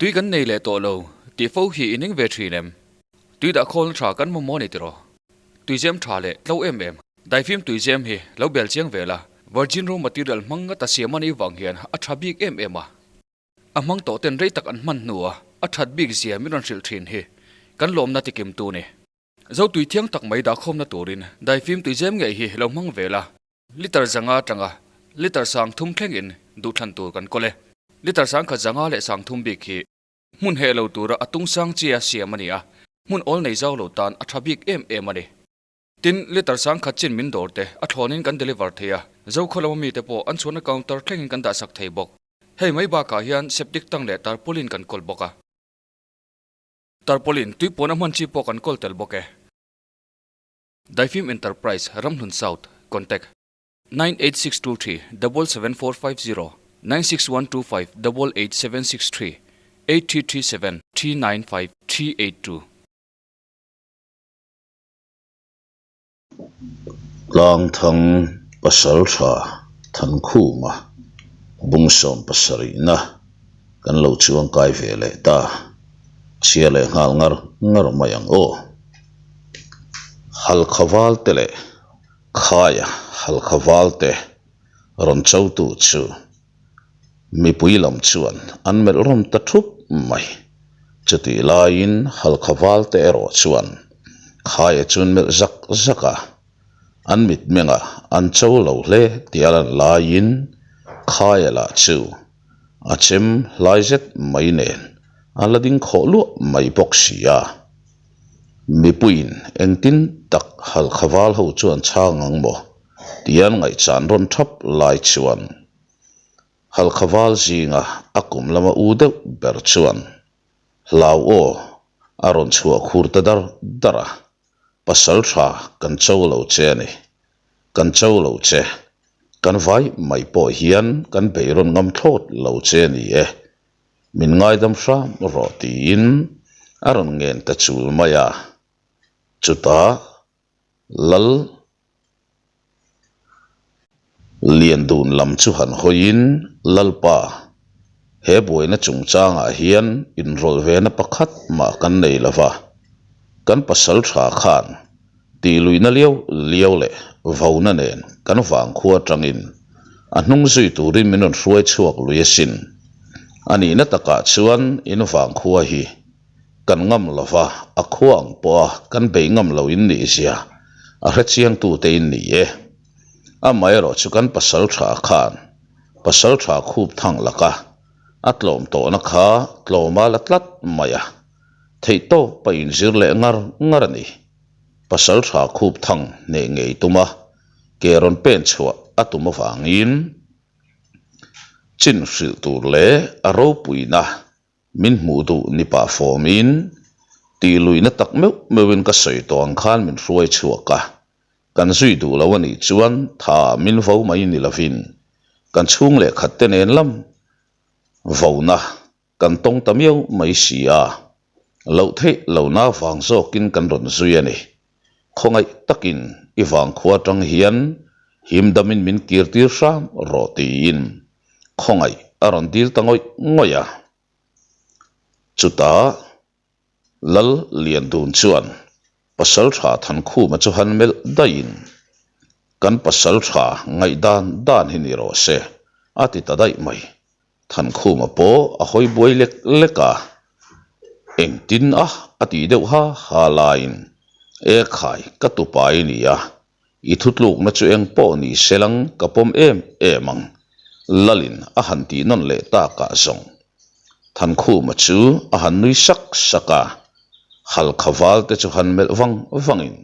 Tui kan nei leh tawh lo tih fo hi i ning ve thin em? Tui dah khawlna tha kan mamawh a ni tiraw? Tuizem tha leh tlo em em. Daifim tuizem hi lo bel chiang ve la, virgin raw material hmang ngata siam a nih vang hian a tha bik em em a. A hmang tawh ten rei tak an hman hnua a that bik zia min rawn hrilh thin hi kan lawmna tikim tu ni. Zo tui thiang tak mai dahkhawmna turin daifim tuizem ngei hi lo hmang ve la. Liter zanga atanga liter sang thum thlengin duhthlan tur kan kawl e. Liter sang khat zanga leh sang thum bik hi hmun heh lo tura a tung sang chia siam a ni a, hmun awl nei zau lo tan a tha bik em em a ni. Tin, liter sang khat chin min dawr te a thlawnin kan deliver thei a, Zokhaw lama mite pawh an chhuahna counter thlengin kan dahsak thei bawk. Hei mai bakah hian septic tank leh tarpaulin kan kawl bawk a. Tarpaulin tui puan a hman chi pawh kan kawl tel bawk e. Daifim Enterprise, Ramhlun South, Contact, 98623 77450 96125 88763 8337 395 382. Tlangthang pasal tha Thankhuma bungsawm pasarihna kan lo chuangkai ve leh ta. Chhia leh nghal ngar ngar mai ang aw. Halkha val te leh Khaia halkha val te rawn cho tu chu mipui lam chuan an melh rawm ta thup mai. Chutih laiin halkha val te erawh chuan Khaia chu an melh zak zak a, an mitmenga an cho lo hle tih a lan laiin Khaia lah chu a chem hlai zet mai nen a la ding khawh luah mai bawk si a. Mipuiin engtin tak halkha val ho chuan chhang ang maw tih an ngaihchan rawn thap lai chuan halkha val zinga a kum lama u deuh ber chuan hlau aw a rawn chhuah khur ta dar dar a, pasal tha kan cho lo che a ni, kan cho lo che, kan vai mai pawh hian kan beirawn ngam thlawt lo che a ni e. Min ngaidam hram rawh tiin a rawn ngen ta chul mai a. Chutah Lal Liandun lam chu han hawiin, Lalpa, he buaina chungchangah hian inrawlh vena pakhat mah kan nei lo va, kan pasal tha khan tihluihna liau liau leh vona nen kan vangkhua atangin a hnung zui turin min rawn hruai chhuak lui asin. A nihna takah chuan in vangkhua hi kan ngam lo va, a khua ang pawha kan bei ngam lo in nih zia a hrechiangtute in ni e. Amaherawh chu kan pasal tha khan pasal tha khup thang laka a tlawm tawhna kha tlawma la tlat mai a. Theih tawp a inzir leh ngar ngar a ni. Pasal tha khup thang hneh ngei tum a, ke rawn pen chhuah a tum avangin chin hrilh tur leh a ropuina min hmuh duh ni pah fawmin tih luihna tak meuh meuhin ka sawi tawh ang khan min hruai chhuak a. Kan zui duh lo a nih chuan tha min vo mai ni lovin kan chhung leh khat te nen lam vona Kan tawng ta miau mai si a, loh theih lohna vang zawkin kan rawn zui a ni. Khawngaih takin i vangkhua atang hian himdamin min kirtir hram rawh tiin khawngaih a rawn dil ta ngawih ngawih a. Chutah Lal Liandun chuan Pasaltha Thankhuma chu han melh daihin, Kan pasaltha ngaihdan dan hi ni rawh se, a ti ta daih mai. Thankhuma pawh a hawi buai lek lek a, Engtin a? a tih deuh ha ha laiin, E khai, ka tupa i ni a, i thutlukna chu eng pawh ni se lang ka pawm em em ang, Lalin a han tih nawn leh takah zawng. Thankhuma chu a han nui sak sak a, Halkha val te chu han melh vang vangin,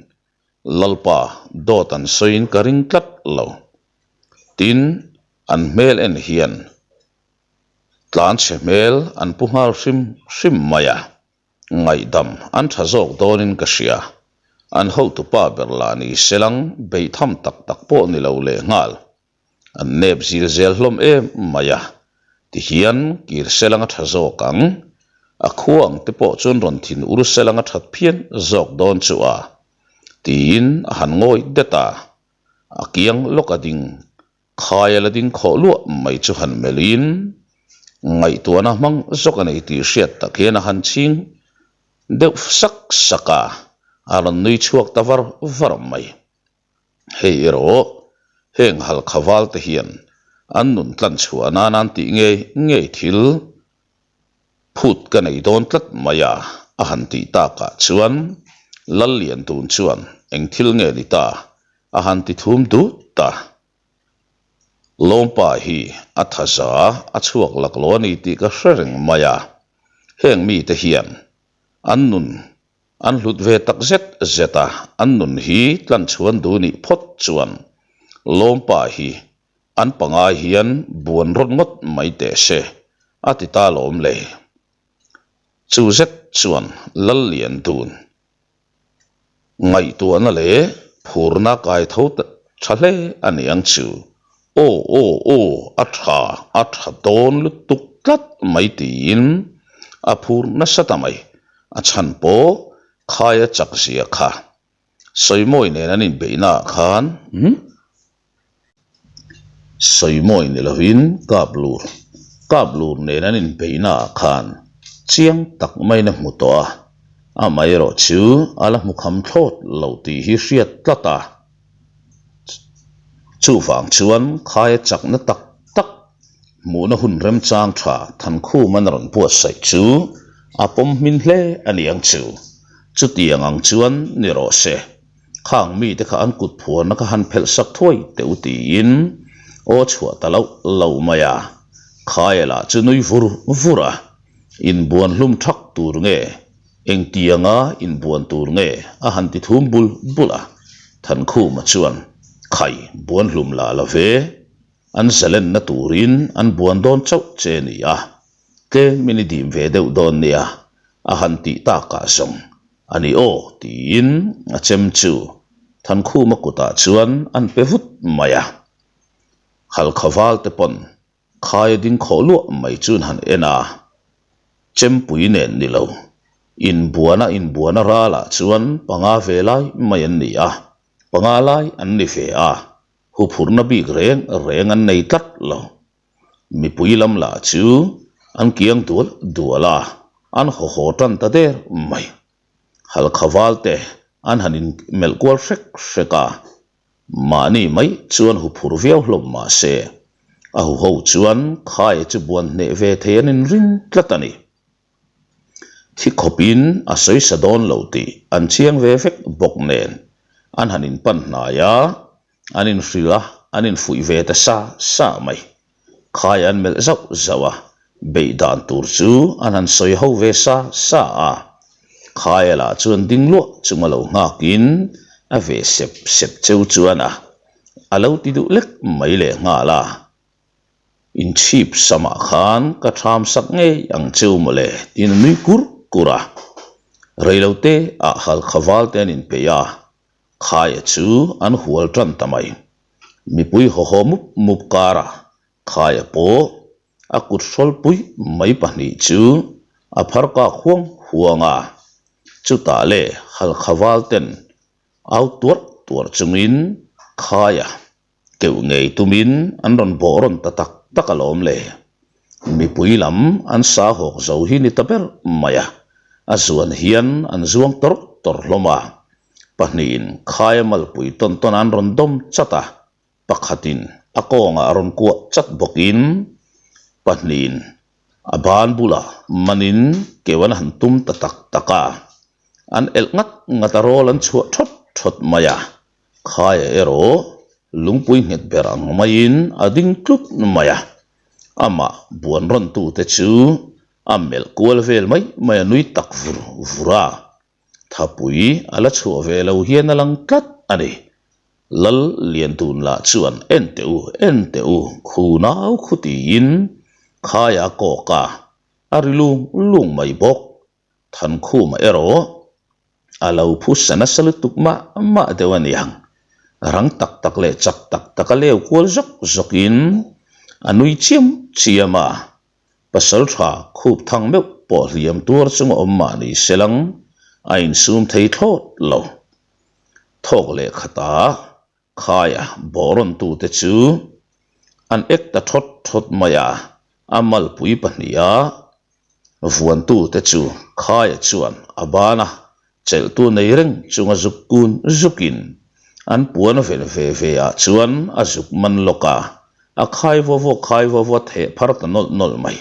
Lalpa, dawt an sawiin ka ring tlat lo. Tin, an hmel en hian tlanchhe hmel an pu nghal hrim hrim mai a, ngaihdam an tha zawk dawnin ka hria. An hotupa ber lah ni selang beihtham tak tak pawh ni lo lehnghal. An nep zil zel hlawm em mai a, tihian kir selang a tha zawk ang. A khua ang te pawh chuan rawn thin ur selang a that phian zawk dawn chu a, tiin a han ngawi det a. A kiang lawk a ding, khai a la ding khawh luah mai chu han melhin. Ngaihtuahna hmang zawk a nei tih hriat tak hian a han chhing deuh sak sak a, a rawn nui chhuak ta var var mai. Hei erawh heng halkha val te hian an nun tlan chhuah nan an tih ngei ngei thil phut ka nei dawn tlat mai a, a han tih takah chuan Lalliantun chuan eng thil nge ni ta a han ti thum dut ta. Lawmpa hi a thaza a chhuak laklawh a ni tih ka hre reng mai a, heng mite hian an nun an hlut ve tak zet zet a, an nun hi tlanchhuan duh nih phawt chuan Lawmpa hi an pangai hian buan rawt ngawt mai teh se a ti ta lawm le. Chu zet chuan Lalliandun Ngaihtuahna leh phurna kai tho tha hle a ni ang chu. Aw aw aw a tha a tha dawn lutuk tlat mai tiin a phur nasa ta mai. A chhan pawh khai a chak zia kha. Sawimawi nen an inbeihna ah khan Sawimawi ni lovin kap lur kap lur nen an inbeihna ah khan chiang tak maiin a hmu tawh a, amaherawh chu a la hmu kham thlawt lo tih hi hriat tlat a, chuvang chuan khaia chakna tak tak hmuhna hun remchang tha Thankhum an rawn buatsaih chu a pawm hmin hle a ni ang chu, chutiang ang chuan ni rawh se. Khang mite kha an kut phuarna kha han phelh sak thuai teh u tiin aw chhuah ta loh lo mai a. Khaia lah chu nui vur vur a, inbuan hlum thak tur nge, engtianga inbuan tur nge a han ti thum bul bul a. Thankhuma chuan, Khai, buan hlum lah lo ve, an zalenna turin an buan dawn chauh che ni a, tlem min i dim ve deuh dawn nia a han tih takah zawng A ni aw, tiin a chem chu Thankhuma kutah chuan an pe vut mai a. Halkha val te pawn khai a ding khawh luah mai chu an han en a, chempui nen ni lo, inbuana inbuana ralah chuan panga ve lai mai an ni a, panga lai an ni ve a, huphurhna bik reng reng an nei tlat lo. Mipui lam lah chu an kiang dual dual a, an haw haw tan ta der mai. Halkha val te an han in melh kual hrek hrek a, mahni mai chuan hu phur viau hlawm mah se, a hu ho chuan khaia chu buan hneh ve thei an inring tlat a ni. Thi khawpin a sawi sa dawn lo tih an chiang ve vek bawk nen an han inpan hnai a, An inhrilh a, an infuih ve ta sa sa mai. Khai an melh zauh zauh a, beih dan tur chu an han sawi ho ve sa sa a. Khaia lah chuan ding luah chunga lo nghakin a ve sep sep cheu chuan a, a lo ti duh lek mai leh nghal a. Inchhip samah khan ka tham sak ngei ang cheu mawle tiin a nui kur kur a. Reilote ah halkha val te an inpeih a, Khaia chu an hual tan ta mai. Mipui hawhaw mup mup karah Khaia pawh a kut hrawlpui mai pahnih chu a phar kak huang huang a. Chutah le Halkha val ten au tuarh tuarh chungin Khaia Keuh ngei tumin an rawn bawh rawn ta tak tak alawm le. Mipui lam an sa hawk zo hi ni ta ber mai a, a zuan hian an zuang tawr tawr hlawm a. Pahnihin khaia malpui tawn tawn an rawn dawm chat a, pakhatin a kawngah a rawn kuah chat bawkin pahnihin a ban bulah manin keuh an han tum ta tak tak a, an elh ngat ngat a rawl an chhuah thawt thawt mai a. Khaia erawh lungpui nghet ber ang maiin a ding tlut mai a, amah buan rawntute chu a melh kual vel mai mai a nui tak vur vur a, thapui a la chhuah ve lo hian a lang tlat a ni. Lal Liantun lah chuan en teh u, en teh u, khu nau khu tiin Khaia a kawk a, a ri lung lung mai bawk. Thankhuma erawh a lo phu sa nasa lutuk mah mah deuh a niang. Rang tak tak leh chak tak tak a leu kual zawk zawkin a nui chiam chiam a, pasal tha khup thang meuh pawh hliam tuar chunga awm mah ni se lang a insum thei thlawt lo. Thawk leh khatah Khaia bawh rawntute chu an ek ta thawt thawt mai a. A malpui pahniha vuantute chu Khaia chuan a ban a, chelhtu nei reng chunga zuk kun zukin an puan vel ve ve ah chuan a zuk man lawk a, a khai vaw vaw khai vaw vaw theh phar ta nawlh nawlh mai.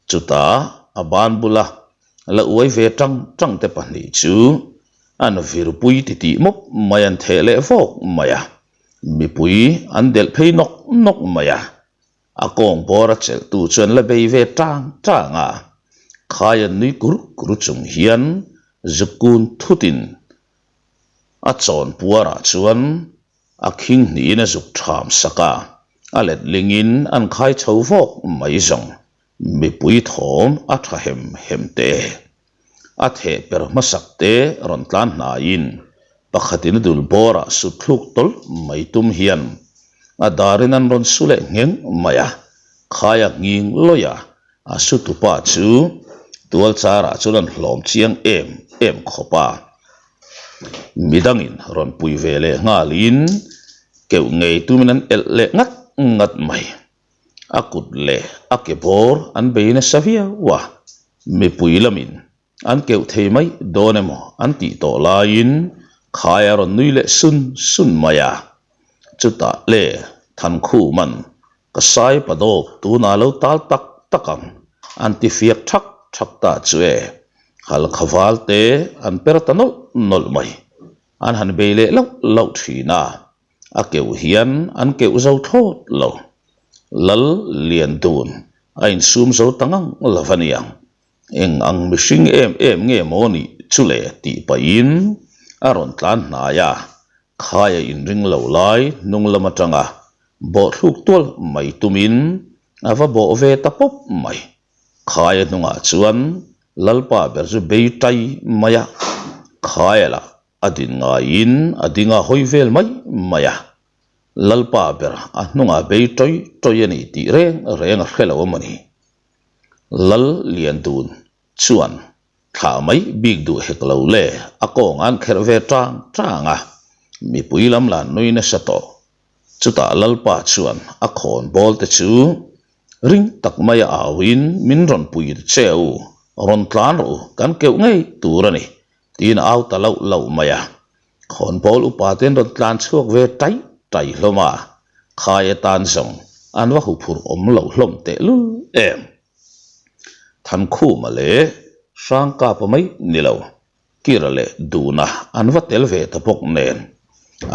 Chutah a ban bula la uai ve tang tang te pahnih chu an virpui titih mawp mai an theh leh vawk mai a, mipui an delh phei nawk nawk mai a. A kawng bawr a chelhtu chuan la bei ve tang tang a, khai an nui kur kur chung hian zuk kun thutin a chawn puarah chuan a khing hnihin a zuk tham sak a, a letlingin an khai chho vawk mai zawng mipui thawm a tha hem hem te. A theh per hmasak te rawn tlan hnaiin pakhatin a dul bawrah sut thluk tawlh mai tum hian a darin an rawn su leh ngheng mai a, khai a nghing lawih a, a su tupa chu tual charah chuan an hlawm chiang em em khawp a. Midangin rawn pui ve leh nghalin keuh ngei tumin an elh leh ngat ngat mai. A kut leh a ke bawr an bei nasa viau a, mipui lamin an keuh thei mai dawn emaw an tih tawh laiin khai a rawn nui leh sun sun mai a. Chutah le Thankhuman ka sai pa dawp tunah lo tal tak tak ang an ti fiak thak thak ta chu e, halkha val te an per ta nawlh nawlh mai, an han bei leh lauh lauh thin a. A keuh hian an keuh zo thlawt lo. Lal lian dun a insum zo ta ngang lo a niang. Eng ang mihring em em nge maw nih chu le tih pahin a rawn tlan hnai a, khai a inring lo lai hnung lam atanga bawhthluk tual mai tumin a va bawh ve ta pawp mai. Khaia hnungah chuan Lalpa ber chu bei tai mai a, Khaia lah A din ngaiin a ding a hawi vel mai mai a, Lalpa ber a hnungah bei tawi tawi a ni tih reng reng a hre lo a maw ni? Lal Liandun chuan thlah mai bik duh hek lo le a kawng an kherh ve tang tang a, mipui lam lan nui nasa tawh. Chutah Lalpa chuan a khawn bawl te chu ring tak mai a auin min rawn pui che u, rawn tlan rawh u, kan keuh ngei tur a ni Tiin a au ta loh loh mai a. Khawnbawl upa te an rawn tlan chhuak ve tai tai hlawm a, khai atan zawng an va huphurh awm loh hlawm tehlul em. Thankhuma leh Hrangkapa mai ni lo, Kira leh Duna an va tel ve ta bawk nen,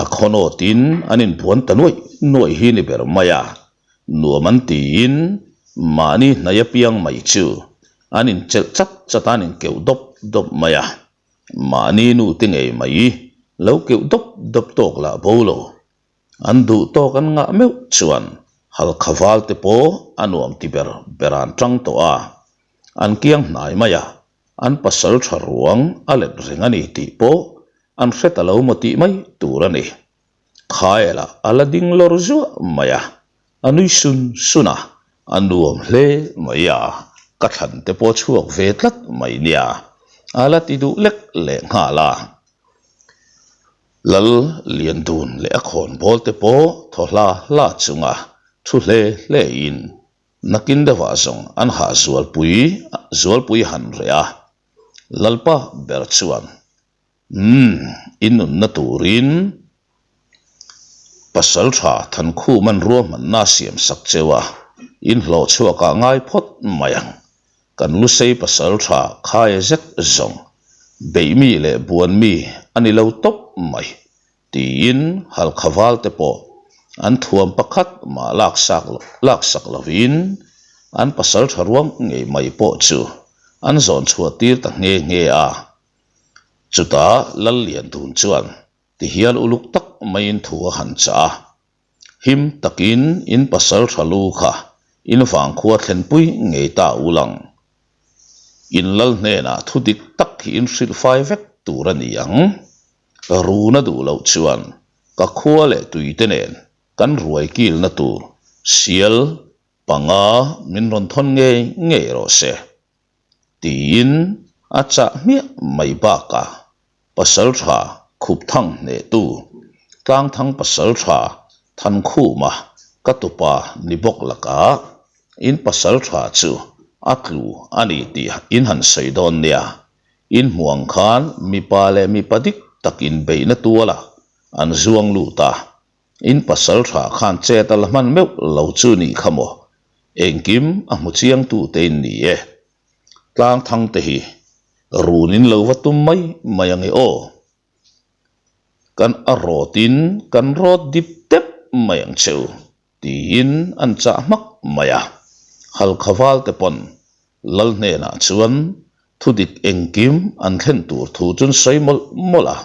a khawnawtin an inbuan ta nuaih nuaih hi ni ber mai a, nuam an tiin mahni hnai apiang mai chu An inchelh chat chat a, an inkeuh dawp dawp mai a. Mahni nu te ngei mai lo keuh dawp dawp tawk lah bo lo. An duh tawk an ngah meuh chuan halkha val te pawh a nuam ti ber ber an tang tawh a. An kiang hnai mai a, an pasal tha ruang a let reng a ni tih pawh an hre ta lo maw tih mai tur a ni. Khaelah a la ding lawr zuah mai a, a nui sun sun a, a nuam hle mai a, ka thlan te pawh chhuak ve tlat mai nia, a la ti duh lek leh nghal a. Lal Liandun leh a khawnbawl te pawh thaw hla hla chunga thu hle hle in nakin deuhah zawng an hah zualpui zualpui han reh a, Lalpa ber chuan Umm, i nunna turin pasal tha Thankhuman ruahmanna a siam sak cheu a, in hlawh chhuakah ngai phawt mai ang. Kan Lusei pasal tha khaia zet zawng, beih mi leh buan mi a ni lo tawp mai, tiin halkha val te pawh an thuam pakhat mah laksak laksak lovin an pasal tha ruang ngei mai pawh chu an zawn chhuah tir ta nghe nghe a. Chutah Lalliandun chuan tihian uluk tak maiin thu a han chah a, Him takin in pasal tha lu kha in vangkhua thlenpui ngei ta u lang. In lal hnenah thu dik tak hi in hrilh fai vek tur a ni ang. Runa duh loh chuan ka khua leh tuite nen kan ruai kilna tur sial panga min rawn thawn ngei ngei rawh se. Tiin a chah hmiah mai bakah Pasaltha Khupthang hnehtu, Tlangthang Pasaltha Thankhuma ka tupa ni bawk lakah. In pasaltha chu a tlu a ni tih in han sawi dawn nia. In hmuh ang khan mipa leh mipa dik tak inbeihna tualah an zuang lut a. In pasaltha khan chet a la hman meuh lo chu nih kha maw? Engkim a hmu chiang tute in ni e. Tlang thang te hi run in lo va tum mai mai ange aw. Kan a rawt in kan rawt dip tep mai ang cheu tiin an chah hmak mai a. Halkha val te pawn Lal hnenah chuan thudik engkim an thlen tur thu chun sawi mawlh mawlh a.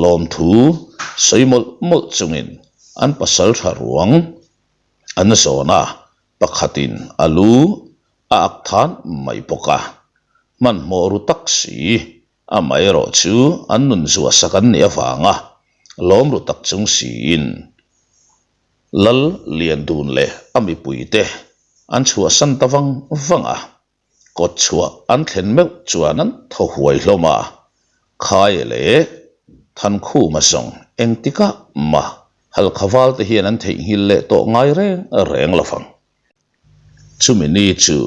Lawmthu sawi mawlh mawlh chungin an pasal tha ruang an zawn a, pakhatin a lu a ak than mai bawk a. Hmanhmawh ru tak si, amaherawh chu an nun zuahsak an nih avanga lawm ru tak chung siin Lal Liandun leh a mipuite an chhuahsan ta vang vang a. Kawt chhuah an thlen meuh chuan an thaw huai hlawm a, Khaia leh Thankhuma zawng engtikah mah Halkha valte hian an theihnghilh leh tawh ngai reng reng lo vang. Chumi ni chu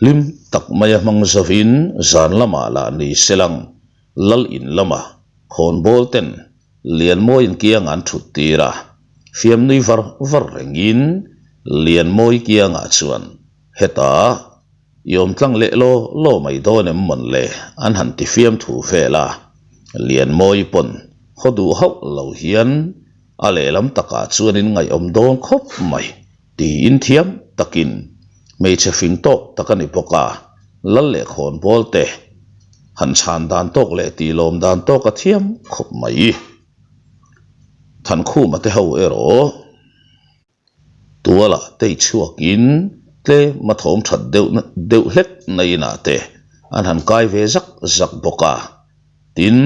hlim tak maia hmang zovin zan lamah lah ni selang lal in lama khawnbawl ten Lianmawiin kiangah an thut tir a, fiamnui var var rengin Lianmawi kiangah chuan Hetah i awm tlang leh law law mai dawn em mawn le an han ti fiam thu vel a, Lianmawi pawn khaw duh hauh lo hian a lehlam takah chuan in ngaihawm dawn khawp mai tiin thiam takin hmeichhe fing tawk tak a ni bawk a, lal leh khawnbawl te han chhan dan tawk leh tih lawm dan tawk a thiam khawp mai. Thankhuma te ho erawh. Tualah tei chhuakin tlem a thawm that deuh deuh hlek na inah te an han kai ve zak zak bawk a. Tin,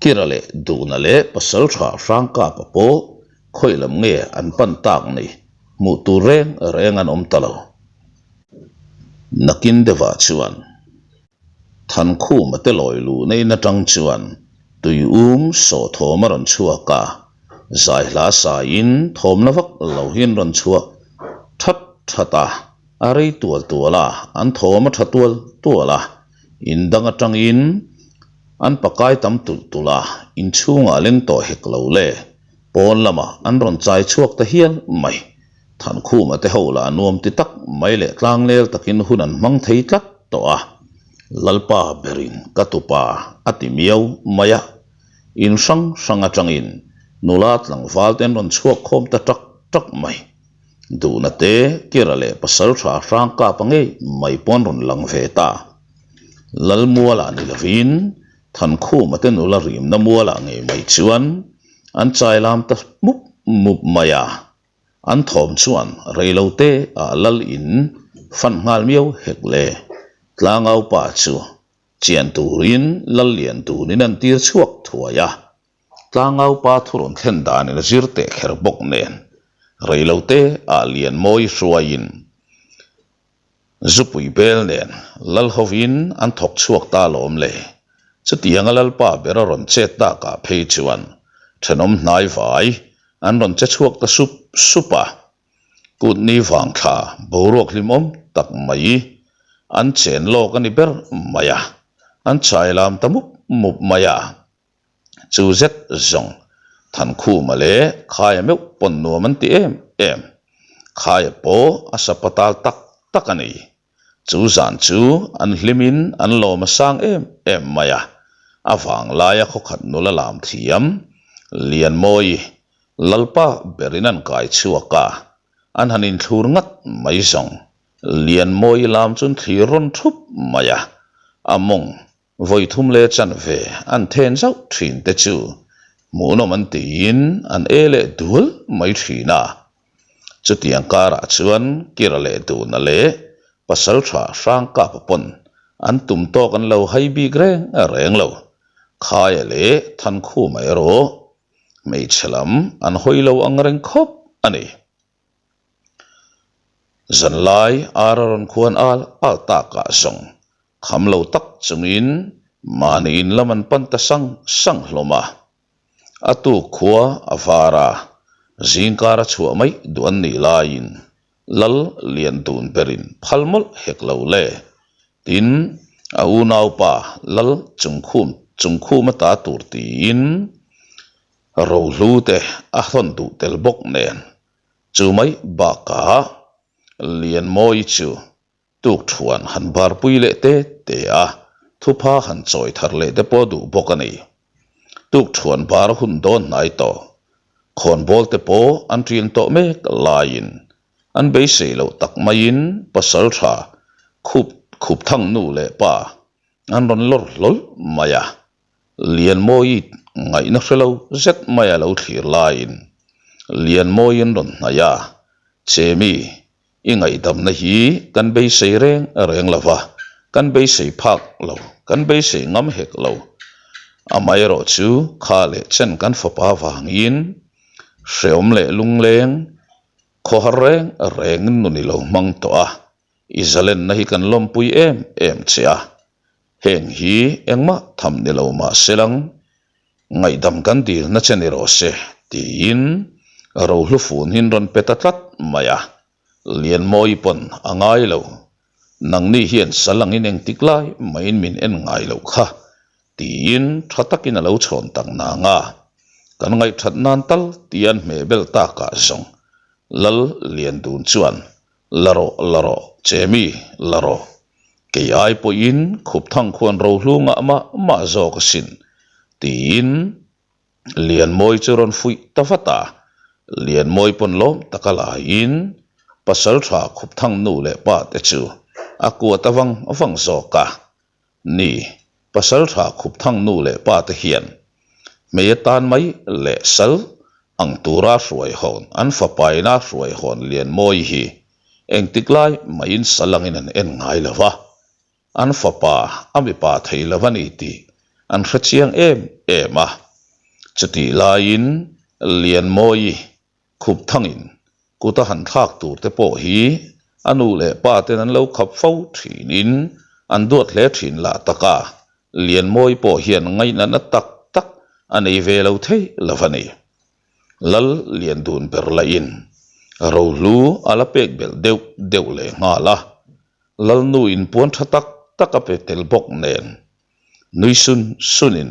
Kira leh Duhna leh Pasaltha Hrangkapa pawh khawi lam nge an pan tak ni hmuh tur reng reng an awm ta lo. Nakin deuhah chuan Thankhuma te lawi luhna in atang chuan tuium sawh thawm a rawn chhuak a. Zai hla saiin thawmna vak lo hi an rawn chhuah that that a, a rei tual tual a, an thawm a tha tual tual a, in dang atangin an pakai tam tulh tulh a, inchhungah leng tawh hek lo le, pawn lamah an rawn chai chhuak ta hial mai. Thankhuma te ho lah nuam ti tak mai leh tlanglel takin hun an hmang thei tlat tawh a, Lalpa berin ka tupa a ti miau mai a. In hrang hrang atangin nula tlangval te an rawn chhuak khawm ta tak tak mai. Duhna te Kira leh Pasaltha hrang kap a ngei mai pawh an rawn lang ve ta. Lalmualah ni lovin Thankhuma te nula rimna mualah ngei mai chuan an chai lam ta mup mup mai a. An thawm chuan reilote ah lal in fan nghal miau hek le. Tlangaupa chu Chian turin lal lian tunin an tir chhuak thuai a, tlangaupa thu rawn thlen danin a zir teh kher bawk nen reilote ah lian mawi hruaiin zupui bel nen lal hovin an thawk chhuak ta lawm le. Chutianga lalpa ber a rawn chet takah phei chuan thenawm hnai vai an rawn che chhuak ta sup sup a. Kutni vangthla boruak hlimawm tak mai an chen lawk a ni ber mai a, an chai lam ta mup mup mai a. Chu zet zawng Thankhuma leh Khaia meuh pawn nuam an ti em em. Khaia pawh a sapatal tak tak a ni. Chu zan chu an hlimin an lawm a sang em em mai a, a vanglaia khawkhat nula lam thiam Lianmawi Lalpa berin an kai chhuak a, an han inthlur ngat mai zawng. Lianmawi lam chu an thlir rawn thup mai a, a mawng vawi thum leh chanve an then zauh thin te chu hmuhnawm an tiin an e leh dual mai thin a. Chutiang karah chuan Kira leh Duna leh Pasaltha Hrangkapa pawn an tum tawk an lo hai bik reng reng lo. Khaia leh Thankhuma erawh hmeichhe lam an hawi lo ang reng khawp a ni. Zanlai ar a rawn khuan al al takah zawng kham lo tak chungin mahni in lam an pan ta sang sang hlawm a. A tuk khua a var a, zingkar a chhuah mai duh an nih laiin. Lal Liandun berin phal mawlh hek lo le. Tin, a unaupa Lal Chungkhum Chungkhum ata tur tiin rohlu te a hawn duh tel bawk nen. Chu mai bakah Lianmawi chu Tukthuan han barpui leh te te a, thupha han chawi thar leh te pawh duh bawk a ni. Tukthuan bar hun dawn hnai tawh. Khawnbawl te pawh an ṭin tawh mek laiin an beisei loh tak maiin pasalṭha khup khup thang nu leh pa an rawn lawr hlawl mai a. Lianmawi ngaihna hre lo zet mai a lo thlir laiin Lianmawi an rawn hnaih a, Chemi I ngaihdamna hi kan beisei reng reng lo va, kan beisei phak lo, kan beisei ngam hek lo. Amaherawh chu kha leh chen kan fapa vangin hreawm leh lungleng khawhar reng rengin nun i lo hmang tawh a, i zalenna hi kan lawmpui em em che a. Heng hi engmah tham ni lo mah se lang, Ngaihdam kan dilna che ni rawh se, tiin rohlu fun hin rawn pe ta tlat mai a. Lianmawi pawn a ngai lo, nangni hian sal angin engtik lai maiin min en ngai loh kha, tiin tha takin a lo chhawn tak nang a. Kan ngaihthat nan tal tia an hmeh bel takah zawng Lal Liandun chuan La rawh, la rawh, Chemi, la rawh. Kei ai pawhin khup thang khuan rohlu ngah mah mah zawk asin, tiin Lianmawi chu rawn fuih ta vat a. Lianmawi pawn lawm taka laiin pasaltha khup thang nu leh pa te chu a kuat a vang vang zawk a. Ni, pasaltha khup thang nu leh pa te hian hmei atan mai leh sal ang tura hruai hawn an fapaina hruai hawn Lianmawi hi Engtik lai mahin sal angin an en ngai lo va, an fapa a mipa thei lo a ni tih an hre chiang em em a. Chutih laiin Lianmawi khup thangin kut a han thlak tur te pawh hi a nu leh pa ten an lo khap fo thinin an duat hle thin lah tak a, Lianmawi pawh hian ngainatna tak tak a nei ve lo thei lo a ni. Lal lian dun ber lahin rohlu a la pek belh deuh deuh leh nghal a, Lalnu inpuan tha tak tak a pe tel bawk nen nui sun sunin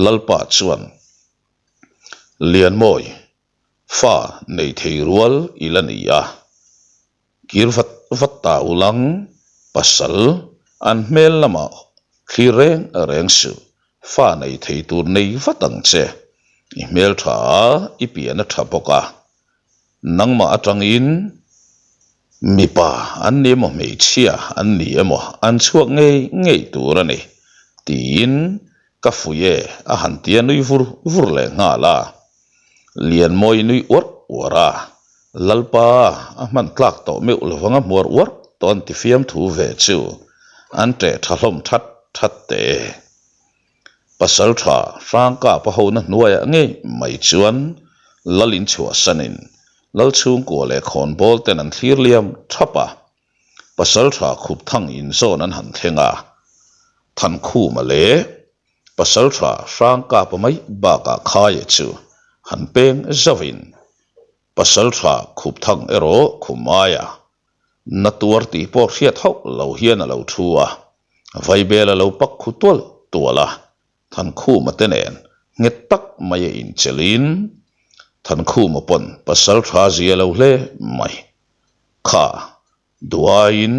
Lalpa chuan, Lianmawi, fa nei thei rual i la ni a, kir vat vat ta ulang pasal an hmel lamah thlir reng reng suh, fa nei thei tur nei vat ang che, i hmel tha a, i pian a tha bawk a, nangmah atangin mipa an ni emaw hmeichhia an ni emaw an chhuak ngei ngei tur a ni tiin ka fuih e a han tia nui vur vur leh nghal a. Lianmawi nui uarh uarh a, Lalpa a hman tlak tawh meuh lovang a hmuar uarh tawh an ti fiamthu ve chu an ṭeh ṭha hlawm ṭhat ṭhat teh e. Pasalṭha Hrangkapa hona hnuaiah ngei mai chuan Lal inchhuahsanin Lal chhungkua leh khawnbawl ten an thlir liam ṭhap a, Pasalṭha Khupthang inzawn an han thleng a, Thankhuma leh Pasalṭha Hrangkapa mai bakah Khaia chu han peng zauhin Pasalṭha Khupthang erawh Khumaia na tuar tih pawh hriat hauh lo hian a lo thu a, Vaibel a lo pak khu tual tual a, Thankhuma te nen nghet tak mai a inchelhin Thankhuma pawn Pasalṭha zia lo hle mai. Kha, duhaiin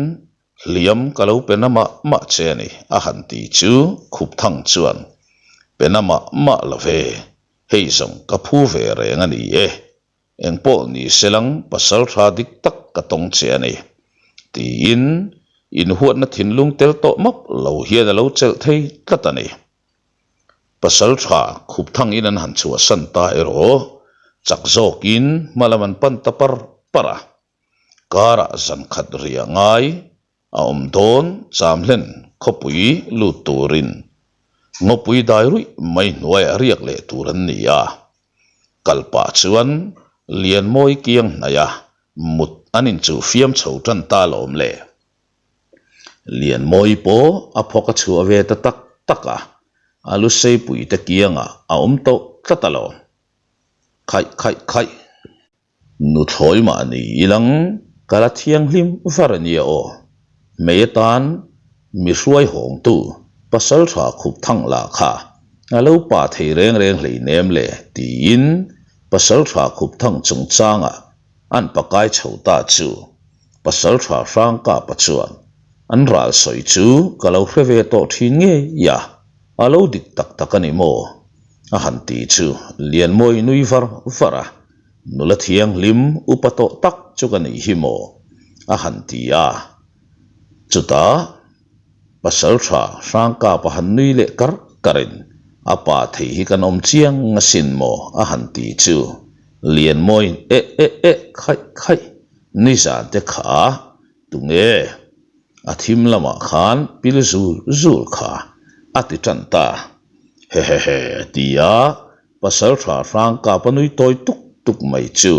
hliam ka lo pe na mah mah che a ni, a han ti chu Khupthang chuan, Pe na mah mah lo ve, hei zawng ka phu ve reng a ni e, engpawh ni se lang pasal tha dik tak ka tawng che a ni, tiin inhuatna thinlung tel tawh map lo hian a lo chelh thei tlat a ni. Pasal tha Khupthangin an han chhuahsan ta erawh chak zawkin hma lam an pan ta par par a. Karah zan khat riah ngai a awm dawn Chamhlen khawpui lut turin ngawpui dai ruih mai hnuaiah riak leh tur an ni a. Kal pah chuan Lianmawi kiang hnaih a mut an inchuh fiam chho tan ta lawm le. Lianmawi pawh a phawk a chhuah ve ta tak tak a, a lu seipui te kiangah a awm tawh tlat alawm. Khaih khaih khaih. Nuthlawi mah ni ilang. Ka la thianghlim var a nia aw. Hmei atan mi hruai hawngtu pasaltha khup thang lah kha a lo pa thei reng reng hleinem le tiin pasaltha khup thang chungchangah an pakai chho ta chu pasaltha Hrangkapa chuan an ral sawi chu ka lo hre ve tawh thin ngei a, a lo dik tak tak a ni maw? a han ti chu Lianmawi nui var var a. Nula thianghlim upa tawh tak chu ka nih hi maw? a han ti a. Chutah Pasaltha Hrangkapa han nui leh kar karin a pa thei hi kan awm chiang asin maw? a han ti chu Lianmawiin eh eh eh khaih khaih nizan te kha tunge a thim lamah khan pil zul zul kha a ti tan ta hehehe tia Pasalṭha Hrangkapa nui tawi tuk tuk mai chu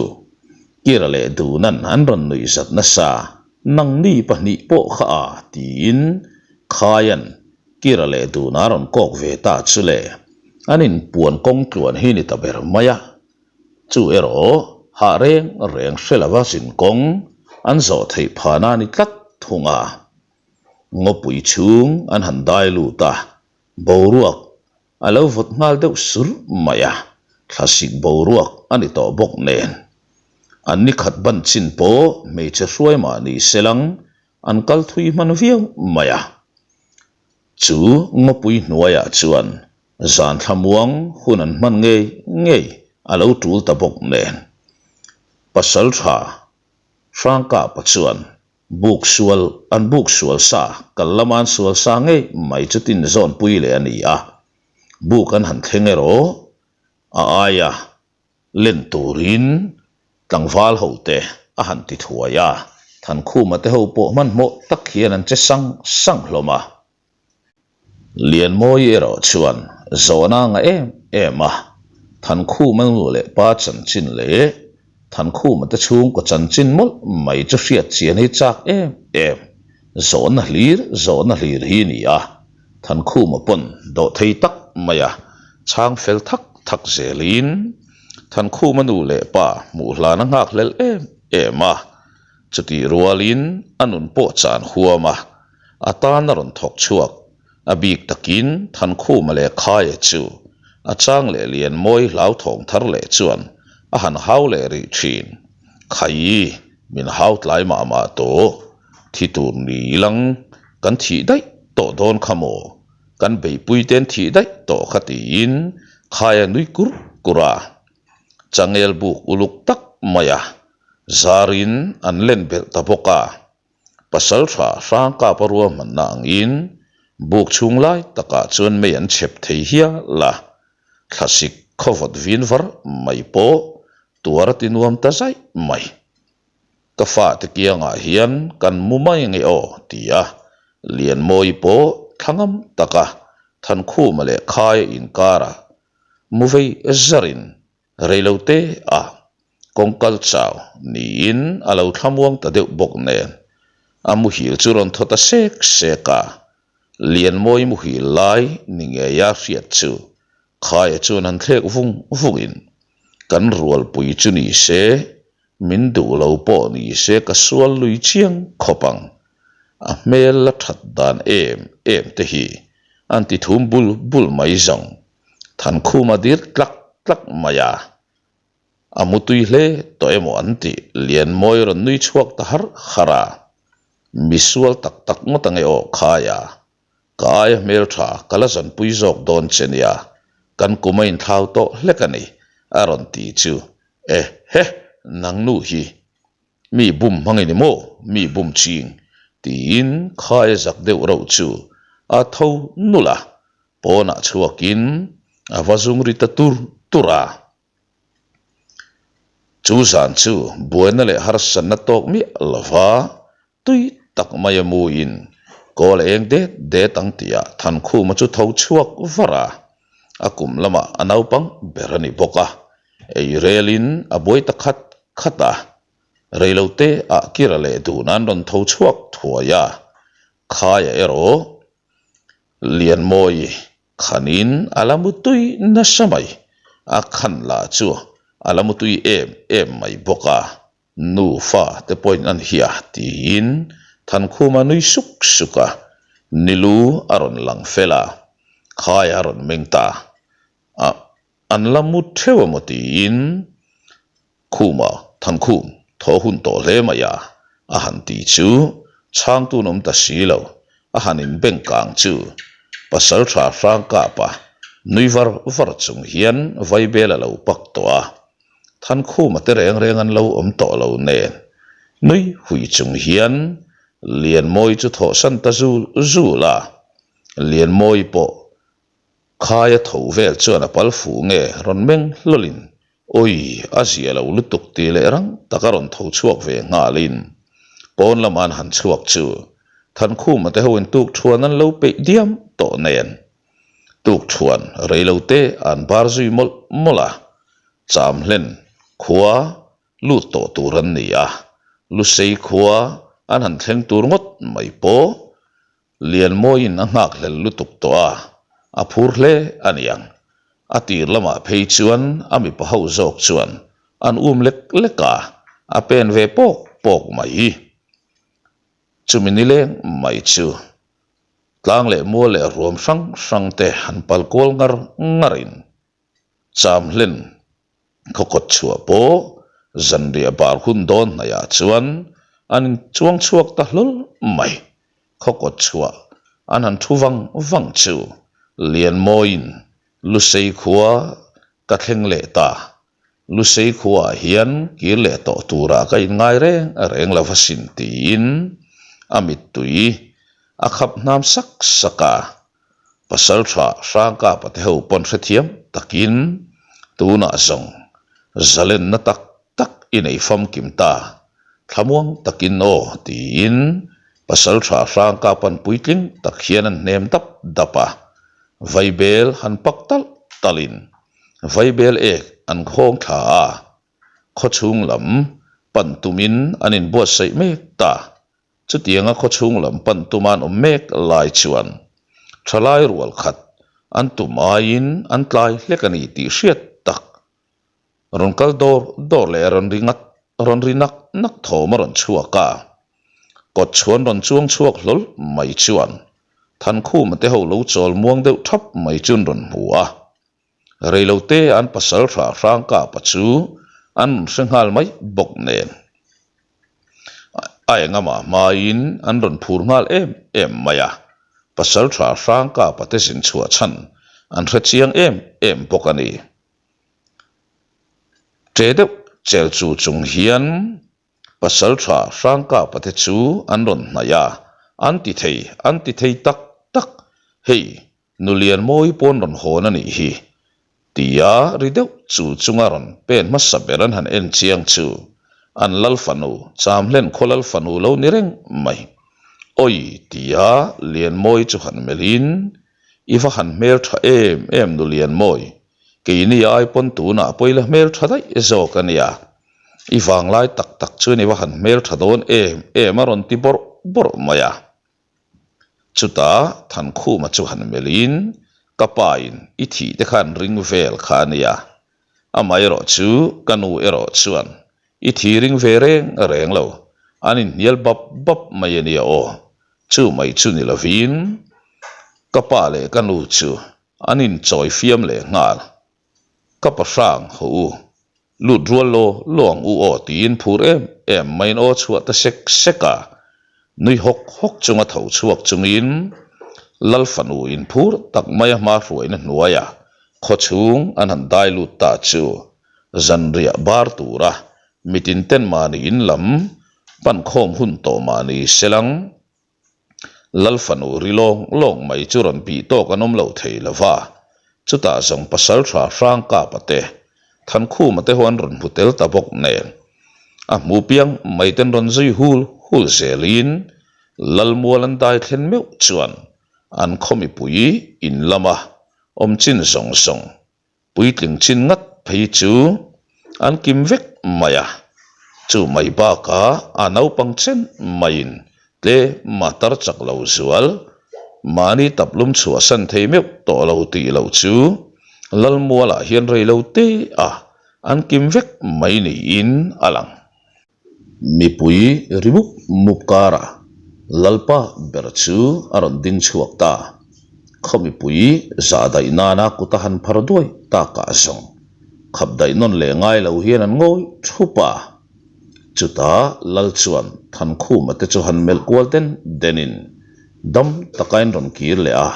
Kira leh Dunan an rawn nuih zat nasa, Nangni pahnih pawh kha a, tiin Khaian Kira leh Duna rawn kawk ve ta chu le, an inpuan kawng tluan hi ni ta ber mai a. Chu erawh hah reng reng hre lova zin kawng an zawh theih phahna a ni tlat thung a. Ngawpui chhung an han dai lut a, boruak A lo vawt nghal deuh sur mai a, thlasik boruak a ni tawh bawk nen. An ni khat ban chin pawh hmeichhe hruai mah ni se lang an kal thui hman viau mai a. Chu ngawpui hnuaiah chuan zan thlamuang hun an hman ngei ngei a lo tul ta bawk nen. Pasaltha Hrangkapa chuan Buk sual, an buk sual sa, kal lama an sual sa ngei mai chu tin zawn pui leh a ni a. Buk an han thleng erawh a aia len turin tlangval ho te a han ti thuai a, Thankhuma te ho pawh hmanhmawh tak hian an che sang sang hlawm a. Lianmawi erawh chuan zawhna a ngah em em a, Thankhuma nu leh pa chanchin leh Thankhuma te chhungkaw chanchin mawlh mai chu hriat chian hi chak em em, zawhna hlir zawhna hlir hi a ni a, Thankhuma pawn dawh thei tak mai a, chhang fel thak thak zelin Thankhuma nu leh pa hmuh hlan a nghak hlel em em a, chutih rualin a nun pawh chan huam a. A tan a rawn thawk chhuak. A bik takin Thankhuma leh Khaia chu a chang leh Lianmawi hlauthawng thar leh chuan a han hau leh rih thin. Khaii, min hau tlai mah mah tawh. Thi tur ni ilang kan thih daih tawh dawn kha maw? Kan beihpui ten thih daih tawh kha tiin Khaia nui kur kur a. Changel buk uluk tak mai a zarin an len belh ta bawk a. Pasalṭha Hrangkapa ruahmanna angin buk chhung lai takah chuan mei an chhep thei hial a, thlasik khawvawt vin var mai pawh tuar a ti nuam ta zaih mai. Ka fate kiangah hian kan mu mai nge aw ti a, Lianmawi pawh thlangam taka Thankhuma leh Khaia inkarah mu vei zarin Reilote a kawngkal chau niin a lo thlamuang ta deuh bawk nen a muhil chu rawn thaw ta sek sek a, Lianmawi muhil lai ni ngeia hriat chu Khaia chuan han thlek vung vungin kan rualpui chu ni se min duh lo pawh ni se ka sual lui chiang khawp ang, a hmel la that dan em em te hi an ti thum bul bul mai zawng. Thankhuma dir tlak tlak mai a, a mutui hle tawh emaw an tih Lianmawi rawn nui chhuak ta har har a, misual tak tak ngawt ange aw khai a, ka aia hmeltha ka la zanpui zawk dawn che nia, kan kum a inthlau tawh hlek a ni a rawn ti chu e he nang nu hi Mi bum hmang i ni maw? Mi bum ching? tiin khaia zak deuh reuh chu a tho nulh a, pawnah chhuakin a va zung ri ta tur tur a. Chu zan chu buaina leh harsatna tawk miah lova tui tak mai a muin kawl a eng det det ang tihah Thankhuma chu tho chhuak var a, a kum lamah a naupang ber a ni bawk a, ei relin a buai ta khat khat a, reilote ah Kira leh Dun an rawn tho chhuak thuai a, Khaia erawh Lianmawi khanin a la mutui nasa mai, a khan lah chu a la mutui em em mai bawk a. Nufa te pawhin an hia tiin Thankhuma nui suk suk a, Nilu a rawn lang fel a, Khaia a rawn meng ta a, an la mu theuh emaw tiin Khuma Thankhum thaw hun tawh hle mai a, a han ti chu chhangtun awm ta si lo, a han inbeng kang chu Pasaltha Hrangkapa nui var var chung hian Vaibel a lo pak tawh a. Thankhuma te reng reng an lo awm tawh lo nen nui hui chung hian Lianmawi chu thawhsan ta zul zul a, Lianmawi pawh khaia tho vel chuan a pal fuh nge rawn meng hlawlin awi a zia lo lutuk tih leh rang taka rawn tho chhuak ve nghalin pawn lama an han chhuak chu Thankhuma te hoin tukthuan an lo peih diam tawh nen Tukthuan reilote an bar zui mawlh mawlh a, Chamhlen khua lut tawh tur an ni a, Lusei khua an han thleng tur ngawt mai pawh Lianmawiin a nghakhlel lutuk tawh a, a phur hle a niang. A tir lamah phei chuan a mipa ho zawk chuan an um lek lek a, a pen ve pawk pawk mai. Chumi nileng mai chu Tlang leh mual leh ruam hrang hrang te han pal kual ngar ngar in Chamhlen khaw kawt chhuah pawh zanriah bar hun dawn hnaih ah chuan an in chuang chhuak ta hlawl mai. Khaw kawt chhuah an han thu vang vang chu Lianmawiin Lusei khua ka thleng leh ta. Lusei khuaah hian kir leh tawh turah ka inngai reng reng lo va sin tiin a mittui a khap hnam sak sak a. Pasaltha Hrangkapa te ho pawn hrethiam takin tunah zawng zalenna tak tak i nei famkim ta, thlamuang takin aw tiin Pasaltha Hrangkapan puitling tak hian an hnem dap dap a, vaibel han pak talh talhin Vaibel ek an khawng thla a, khawchhung lam pan tumin an inbuatsaih mek ta. Chutianga khawchhung lam pan tuma an awm mek lai chuan thalai rual khat an tum aiin an tlai hlek a ni tih hriat tak rawn kal dawr dawr leh rawn ri ngat rawn ri nak nak thawm a rawn chhuak a. Kawt chhuan rawn chuang chhuak hlawl mai chuan Thankhuma te ho lo chawl muang deuh thap mai chu an rawn hmu a. Reilote an pasal hrah hrang kapa chu an rawn hre nghal mai bawk nen a engamah hmain an rawn phur nghal em em mai a, pasal tha hrang kapa te zin chhuah chhan an hre chiang em em bawk a ni. Ṭe deuh chel chu chung hian pasal tha hrang kapa te chu an rawn hnaih a, an ti thei an ti thei tak tak, hei Nulian mawi pawn rawn hawn a nih hi, tia ri deuh chul chunga rawn pen hmasa ber an han en chiang chu an lal fanu, Chamhlen khaw lal fanu lo ni reng mai. Awi, tia Lianmawi chu han melhin, I va han hmel tha em em Nulianmawi, keini ai pawn tunah pawh i la hmel tha daih zawk a nia. I vanglai tak tak chuan i va han hmel tha dawn em em a rawn ti bawrh bawrh mai a. Chutah Thankhuma chu han melhin, Ka pain i thih te khan ring vel kha a nia. Amaherawh chu ka nu erawh chuan i thi ring ve reng reng lo, an inhnial bap bap mai a nia aw. Chu mai chu ni lovin ka pa leh ka nu chu an inchawi fiam leh nghal. Ka pa hrang haw u, lut rual law law ang u aw tiin phur em em maiin aw chhuah ta sek sek a, nui hawk hawk chunga tho chhuak chungin Lal fanu in phur tak maia hma hruaina hnuaia khawchhung an han dai lut ta chu zanriah bar tura mitin ten mahni in lam pankhawm hun tawh mahni selang Lal fanu ri lawng lawng mai chu rawn bih tawk an awm lo thei lo va, chutah zawng pasal tha hrang kapa te, Thankhuma te ho an rawn hmu tel ta bawk nen, a hmu piang mai ten rawn zui hul hul zelin Lal mual an dai thlen meuh chuan an khaw mipui in lama awm chin zawng zawng Puitling chin ngat phei chu an kim vek mai a, chu mai bakah a naupang chen maiin tlem a tar chak lo zual. Mahni taplum chhuahsan thei meuh tawh lo tih loh chu Lalmualah hian rei lo te a an kim vek mai niin a lang. Mipui ri mup mup karah Lalpa ber chu a rawn ding chhuak ta. Khaw mipui zah daih nana kut a han phar duai takah zawng khap daih nawn leh ngai lo hian an ngawi thup a. Chutah Lal chuan Thankhuma te chu han melh kual den denin dam taka in rawn kir leh a,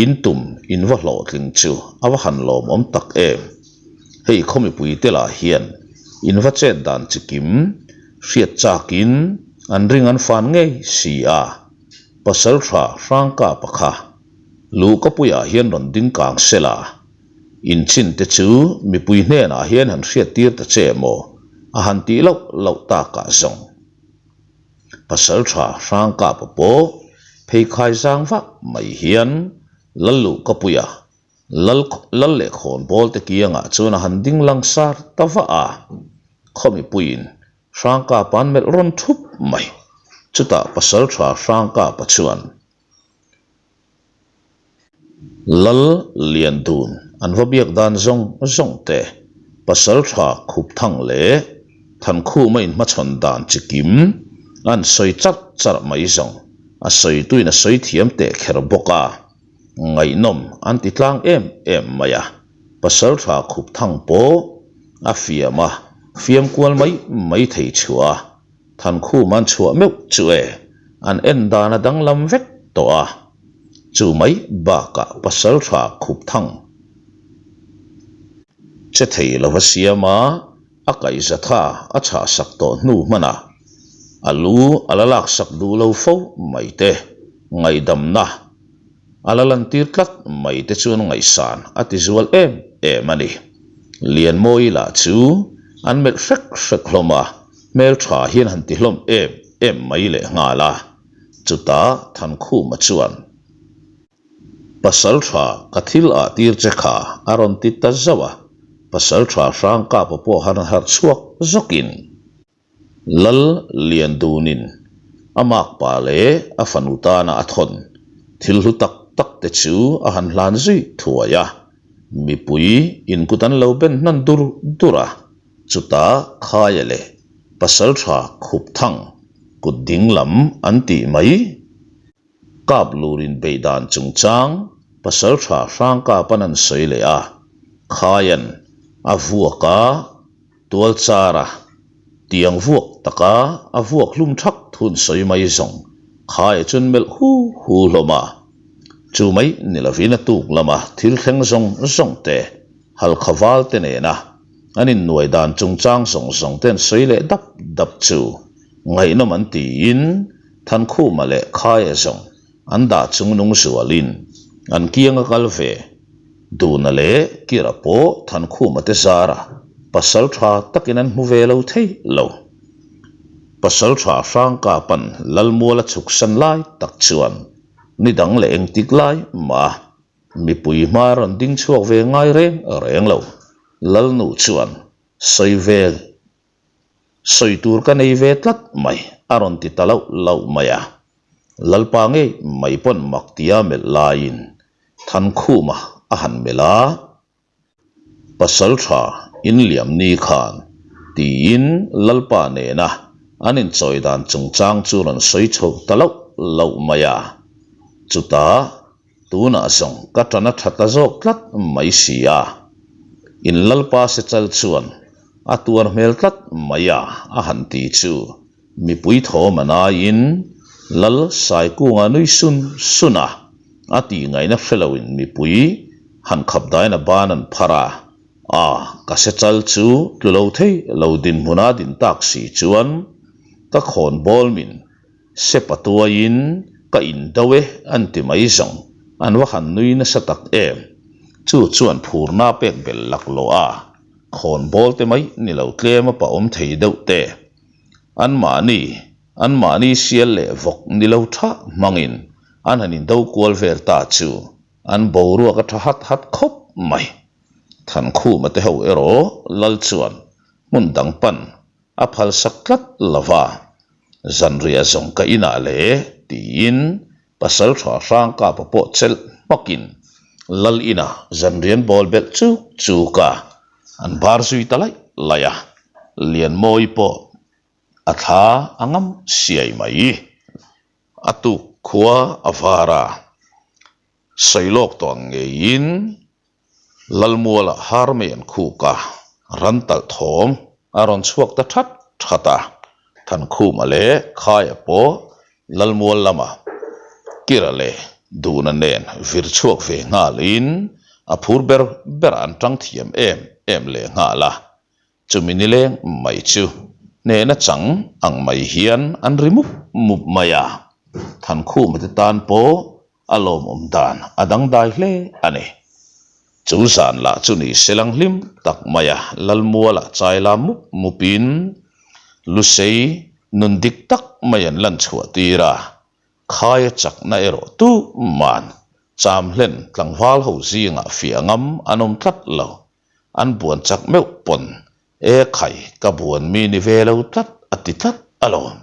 in tum in va hlawhtling chu a va han lawmawm tak em. Hei khaw mipui te lah hian in va chet dan chi kim hriat chakin an ring an fan ngei si a, Pasaltha Hrangkapa kha Luhkapuiah hian rawn ding kang sela. Inchin te chu mipui hnenah hian han hriattir ta che maw? A han tih loh loh takah zawng. Pasaltha Hrangkapa pawh pheikhai zang vak mai hian Lalluhkapuia Lal Lal leh Khawnbawl te kiangah chuan a han ding langsar ta vah a. Khaw mipuiin Hrangkapa an melh rawn thup mai. Chutah Pasaltha Hrangkapa chuan. Lal lian dun an va biak dan zawng zawng te, pasal tha khup thang leh Thankhuma inhmachhawn dan chi kim an sawi charh charh mai zawng a sawituin a sawi thiam teh kher bawk a, ngaihnawm an ti tlang em em mai a, pasal tha khup thang pawh a fiam a fiam kual mai mai thei chhuah a. Thankhum an chhuah meuh chu e, an en dan a danglam vek tawh a. Chu mai bakah pasaltha khup thang che thei lova siam a, a kaihzatha a chhahsak tawh hnu hmanah a lu a la laksak duh lo fo mai te, ngaihdamna a la lantir tlat mai te chuan ngaihsan a ti zual em em a ni. Lianmawi lah chu an melh hrek hrek hlawm a. Hmeltha hian han ti hlawm em em mai leh nghal a, chutah Thankhuma chuan, Pasaltha ka thil ah tir che kha a rawn ti ta zauh a, Pasaltha Hrangkapa pawh han harh chhuak zawkin Lal Liandunin a makpa leh a fanu tana a thawn thil hlu tak tak te chu a han hlan zui thuai a, mipui in kut an lo ben hnan dur dur a. Chutah Khaia leh Pasaltha Khupthang kut ding lam an tih mai. Kap lurin beih dan chungchang Pasaltha Hrangkapan an sawi leh a, Khaian a vuak a, tualchara tiang vuak taka a vuak hlum thak thun sawi mai zawng Khaia chuan melh hu hu hlawm a. Chu mai ni lovin a tuk lama thil thleng zawng zawng te Halkha val te nena an innuai dan chungchang zawng zawng te an sawi leh dap dap chu ngaihnawm an tiin Thankhuma leh Khaia zawng an dah chung nung zualin an kiang a kal ve. Duna leh Kira pawh Thankhuma te zara pasal tha takin an hmu ve lo thei lo. Pasal tha Hrangkapan Lalmual a chhuksan lai tak chuan ni dang leh engtik lai mah a Mipui hma rawn ding chhuak ve ngai reng reng lo. Lalnu chuan, Sawi ve, sawi tur ka nei ve tlat mai, a rawn ti ta loh loh mai a. Lalpa ngei mai pawn mak tia melh laiin Thankhuma a han melh a. Pasal tha inliam ni khan tiin Lalpa nena an inchawi dan chungchang chu rawn sawi chho ta loh loh mai a. Chutah tunah zawng ka tan a tha ta zawk tlat mai si a. In Lalpa sechal chuan a tuar hmel tlat mai a a han ti chu. Mipui thawm an aiin Lal Saikunga nui sun sun a, a tih ngaihna hre loin mipui han khap dain a ban an phar a, a ka se chal chu tlu lo thei lo dinhmuna din tak si chuan ka khawn bawl min se patuaiin ka indo e an ti mai zawng an va han nui nasa tak em, chu chuan phurna pek belh laklawh a, khawn bawl te mai ni lo tlem a pa awm thei deuh te. Anmahni, anmahni sial leh vawk ni lo tha hmangin an han indo kual vel ta chu an boruak a tha hat hat khawp mai. Thankhuma te ho erawh Lal chuan hmun dang pan a phalsak tlat lo va, Zanriah zawng ka inah le tiin Pasal tha hrang kapa pawh chelh hmakin Lal inah zanrian bawl belh chuk chuk a, an bar zui ta laih laih a, Lianmawi pawh A thla a ngam siai mai. A tuk khua a var a, sawi lawk tawh ang ngeiin Lalmuala har mai an khuk a, ran talh thawm a rawn chhuak ta that that a. Thankhuma leh Khaia pawh Lalmual lama Kira leh Duna nen vir chhuak ve nghalin a phur ber berah an tang thiam em em leh nghal a. Chumi nileng mai chu hnehna chang ang mai hian an ri mup mup mai a, Thankhuma te tan pawh a lawmawm dan a dangdai hle a ni. Chu zan lah chu ni selang hlim tak maia Lalmuala chai la mup mupin Lusei nun dik tak mai an lan chhuah tir a, khaia chakna erawh tuman cham hlen tlangval ho zingah fiah ngam an awm tlat lo. An buan chak meuh pawn e khai ka buan mi ni ve lo tlat a ti tlat alawm.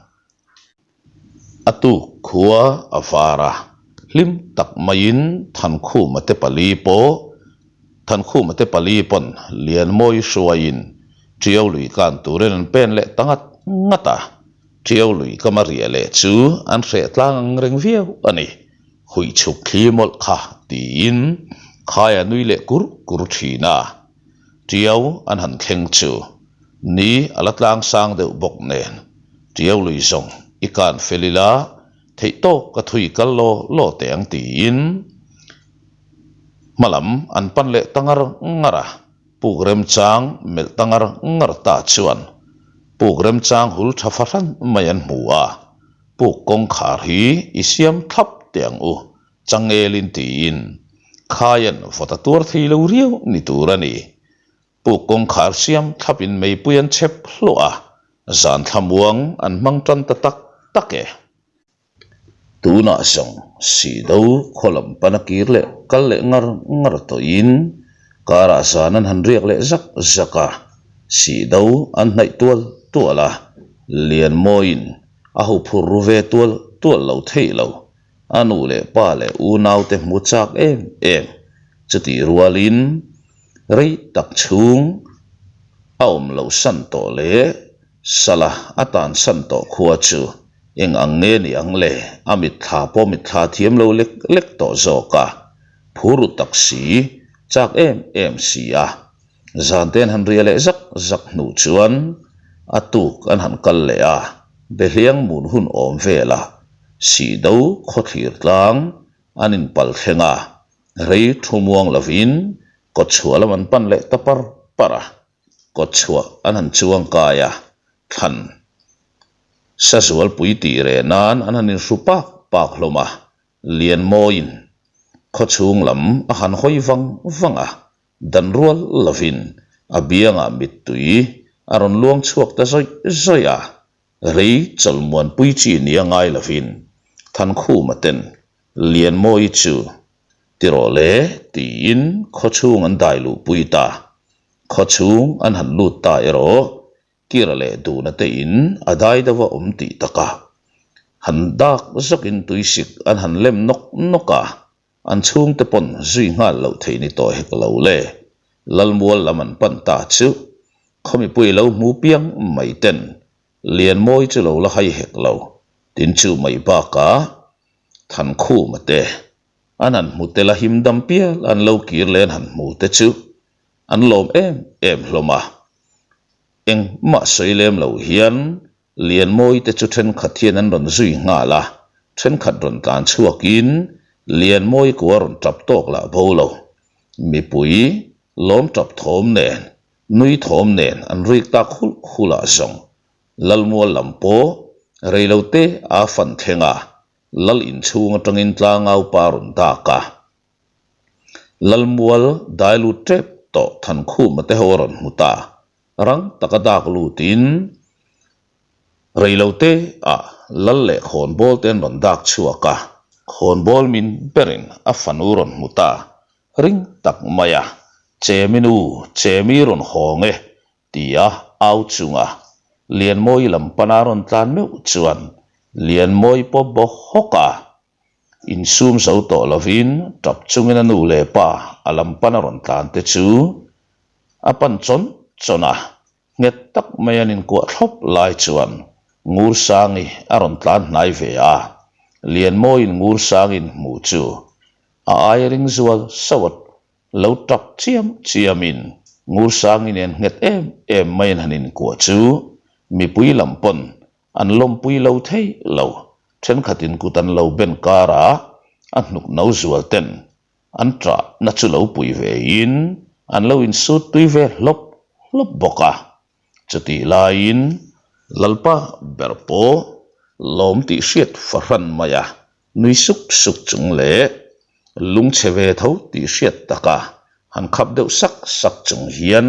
A tuk khua a var a, hlim tak maiin Thankhuma te pali pawh Thankhuma te pali pawn Lianmawi hruaiin Tiau lui kan turin an pen leh ta ngat ngat a, Tiau lui kama riah leh chu an hreh tlang ang reng viau a ni. Huih chhuk thli mawlh kha tiin khai a nui leh kur kur thin a, Tiau an han thleng chu ni a la tlang sang deuh bawk nen Tiau lui zawng i kan fel ila theih tawk ka thui kal law law teh ang tiin hmalam an pan leh ta ngar ngar a, puk remchang melh ta ngar ngar ta chuan puk remchang hul tha fahran mai an hmu a. Puk kawngkhar hi i siam thlap teh ang u, changelin tiin Khaian vawt a tuar thei lo riau ni tur a ni. Puk kawngkhar siam thlapin meipui an chhep hluah a, zan thlamuang an hmang tan ta tak tak e. Tunah zawng Sihdo khaw lam pana kir leh kal leh ngar ngar tawhin karah zan an han riak leh zak zak a, Sihdo an hnaih tual tual a, Lianmawiin A ho phur ru ve tual tual lo theih lo. A nu leh pa leh unaute hmu chak em em. Chutih rualin rei tak chhung a awm loh san tawh leh sala a tan san tawh khua chu eng ang nge ni ang le? A mitthla pawh mitthla thiam lo lek lek tawh zawk a. Phur ru tak si, chak em em si a. Zante an han ria leh zak zak hnu chuan a tuk an han kal leh a, Behliang mun hun awm velah Sihdo khawthlir tlang an inpal thleng a, rei thu muang lovin kawtchhuah lam an pan leh ta par par a, kawtchhuah an han chuang kai a, thlan sazualpui tih reh nan an han inhru pak pak hlawm a, Lianmawiin khawchhung lam a han hawi vang vang a, Dan rual lovin a biangah mittui a rawn luang chhuak ta zawih zawih a, rei chawlhmuanpui chi nia ngai lovin Thankhuma ten Lianmawi chu ti rawh le tiin khawchhung an dai luhpui ta. Khawchhung an han lut ta erawh Kira leh Duna te in a dai deuh a awm tih takah han dak zawkin tuisik an han lem nawk nawk a, An chhungte pawn zui nghal loh theih ni tawh hek lo le. Lalmual lam an pan ta chu khawmipui lo hmu piang mai ten Lianmawi chu lo la hai hek lo. Tin chu mai bakah Thankhuma te an han hmu tel a him dam pial an lo kir leh an han hmu te chu an lawm em em hlawm a. Engmah sawi lem lo hian Lianmawi te chu thenkhat hian an rawn zui nghal a, thenkhat rawn tlan chhuakin Lianmawi kua rawn tap tawk lah bo lo. Mipui lawm tap thawm nen, nui thawm nen an rik tak hulh hulh ah zawng Lalmual lam pawh reilote aa fan thleng a, Lal inchhung atangin tlangau pa rawn dak a. Lalmual dai lut tep tawh Thankhuma te ho a rawn hmu ta. Rang taka dak lutin reilote ah lal leh khawnbawl te an rawn dak chhuak a, khawnbawl min berin a fanu rawn hmu ta ring tak mai a, Chemi nu, Chemi rawn hawng e tia au chunga Lianmawi lam pana rawn tlan meuh chuan Lianmawi pawh baw hawk a, Insum zo tawh lovin tap chungin a nu leh pa a lam pan a rawn tlan te chu a pan chawn chawn a, nghet tak mai an inkuah thlawp lai chuan. Ngursangi a rawn tlan hnai ve a, Lianmawiin Ngursangi'n hmu chu a aia ring zual sauh a lo tap chiam chiamin Ngursangi nen nghet em em maiin han inkuah chu mipui lam pawn an lawmpui lo thei lo, thenkhatin kut an lo ben karah a hnuk no zual ten an ṭah na chu lo pui ve in an lo insut tui ve hlawp hlawp bawk a. Chutih laiin Lalpa ber pawh lawm tih hriat fahran mai a, nui suk suk chung leh lungchhe ve tho tih hriat taka han khap deuh sak sak chung hian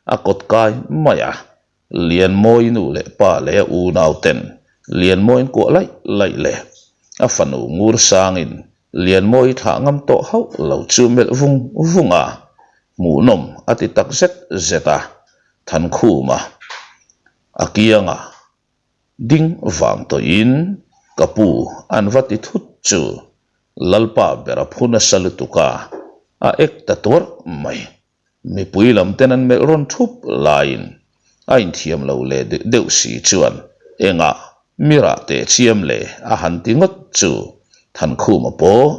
a kawt kai mai a, Lianmawi nu leh pa leh a unau ten Lianmawiin kuah laih laih leh a fanu ngur sangin Lianmawi thlah ngam tawh hauh lo chu melh vung vung a, hmuhnawm a ti tak zet zet a, Thankhuma a kianga ding vang tawhin ka pu an va ti thut chu Lalpa ber a phu nasa lutuk a, a ek ta tuarh mai. Mipui lam ten an melh rawn thup laiin a inthiam lo leh deuh si chuan engah mi rah teh chiam le a han ti ngawt chu Thankhuma pawh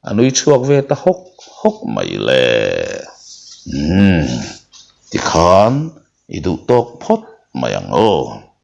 a nui chhuak ve ta hawk hawk mai le. Umm, tikhan i duh tawk phawt mai ang aw.